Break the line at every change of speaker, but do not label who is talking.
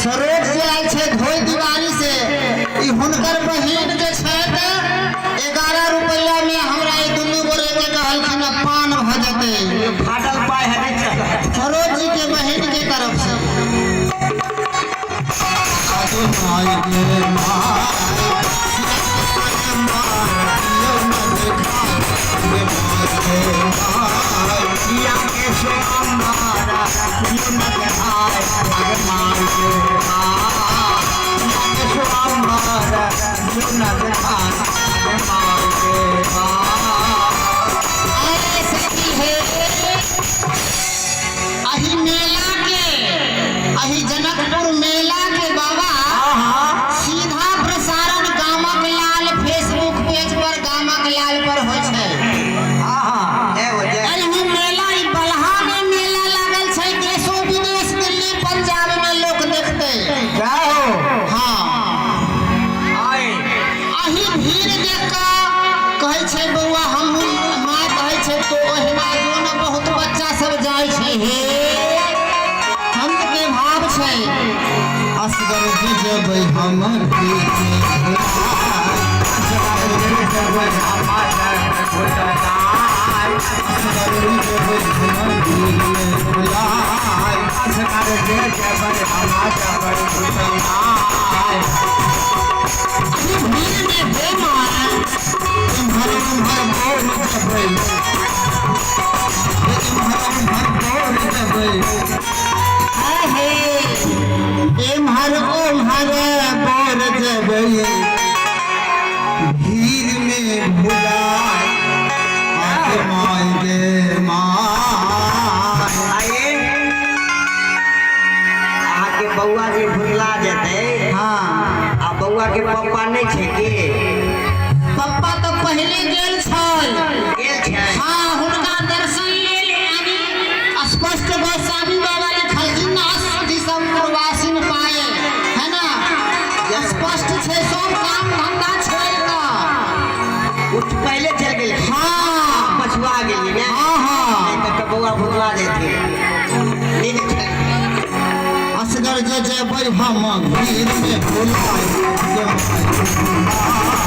सरोज जे आयल छै धोई दिवाली से, ई हुनकर बहिन जे छथि 11 रुपैआ में हमरा ई दुनू गोरे के कहलखिन पान भऽ जेतै।
फाटल पाइ है नहि चाही।
सरोज जी के बहिन के तरफ से। अही मेला के, अही जनकपुर मेला के बाबा सीधा प्रसारण गामक लाल फेसबुक पेज पर गामक लाल पर होइ छै। एहि मेला ई बलहा में मेला लागल छै, देशो विदेश दिल्ली पंजाब में लोक देखते। हाँ, अही भीड़ देख कऽ कहै छै बौआ हमहूँ, माँ कहै छै तो ओहिना जो ने बहुत बच्चा सब जाइ छै। हे संत के भाव छै
असगर जे जेबै हमर
अही भीड़ में हे माँ
इम्हर उम्हर बोल जेबै, इम्हर उम्हर बोल जेबै,
हे एम्हर ओम्हर
बोल जेबै, भीड़ में भुलाय आगे माय गे माय।
अहाँके बौआ जे भुतला जेतै।
हाँ,
आ बौआ के पप्पा नहि छै की?
पप्पा तऽ पहिले गेल छल।
गेल छै?
हाँ, हुनका दर्शन लेल। यानी स्पष्ट गोस्वामी बाबा लिखलखिन ना, सब प्रवासिन पाए है ना, स्पष्ट छै सब काम धंधा छोड़ि कऽ
उठ पहिले चलि गेल।
हाँ,
पछुआ गेलियै ने?
हाँ हाँ।
नहि तऽ बौआ भुतला जेतै। नीक छै।
असगर जे जेबै हम भीड़ में भुलाय गे माय।